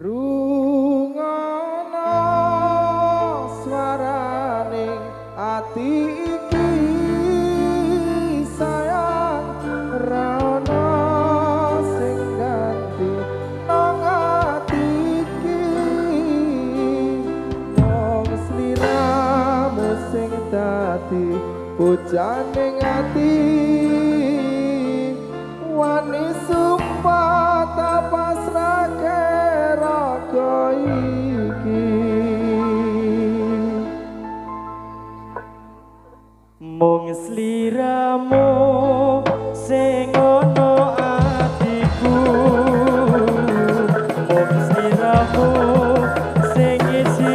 Rungono swarane ati iki sayang, ra ono sing ganti nang ati iki, mung sliramu sing dadi pujane ati, wani sumpah tak pasrahke raga iki. Mung sliramu sing ana atiku, mung sliramu sing isi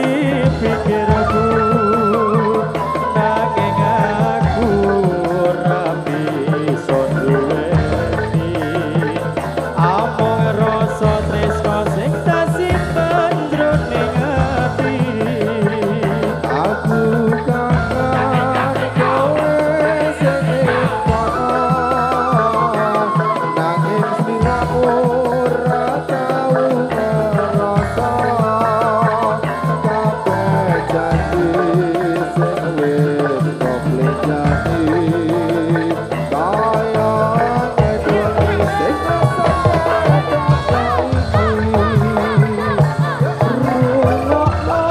pikirku, nanging aku ora bisa duweni amung rasa tresna sing tasimpen jroning ati. Aku kangen kowe sing ning kono, nanging sliramu ora tau ngrasa kabeh janji sing wis mbok lenjani, kaya ngedoni sing ngrasake iki. Rungokno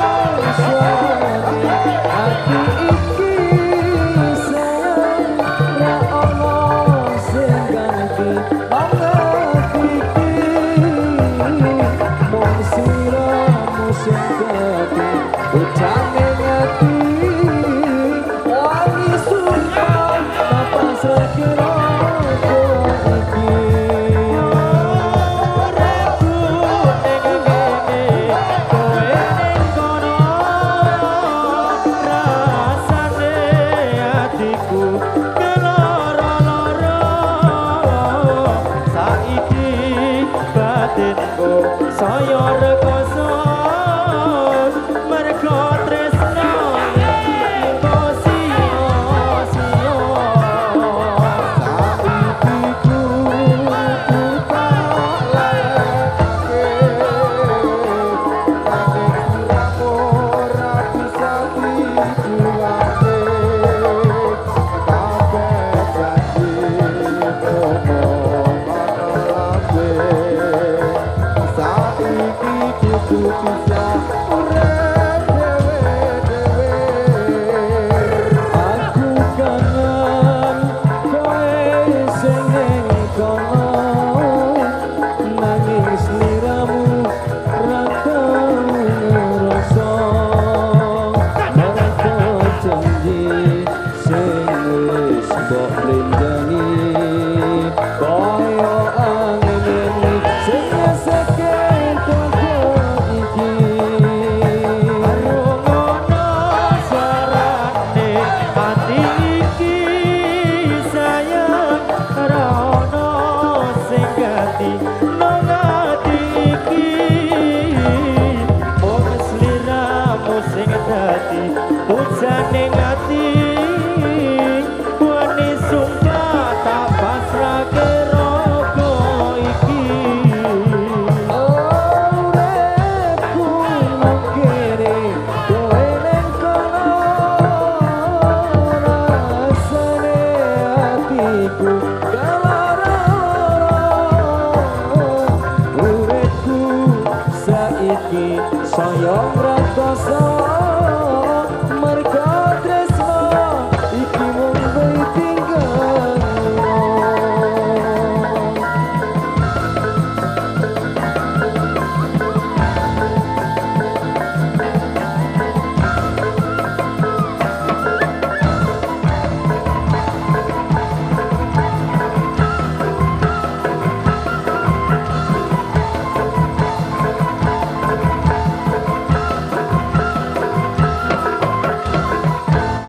suarane ati iki sayang, ra ono sing ganti nang ati iki, mung sliramu sing dadi pujane ati, wani sumpah tak pasrahke raga iki. Uripku ning kene, kowe ning kono, rasane atiku keloro-loro, saiki batinku saya rekoso mergo tresno iki sia-sia. Saiki kudu tak lalekake, nanging sliramu ora bisa dijualke, kabeh janji mung ana lambe, saiki kudu bisa urip dhewe-dhewe. Aku kangen kowe sing ning kono, nanging sliramu ra tau ngrasa mergo janji sing wis mbok lenjani, kaya angin sing ngeseke dada iki. Rungono suarane ati iki sayang, ra ono sing ganti nang ati iki, mung sliramu sing dadi pujane ati, wani sumpah tak pasrahke raga iki. Uripku nang kene, kowe ning kono, rasane atiku keloro-loro, uripku saiki saya.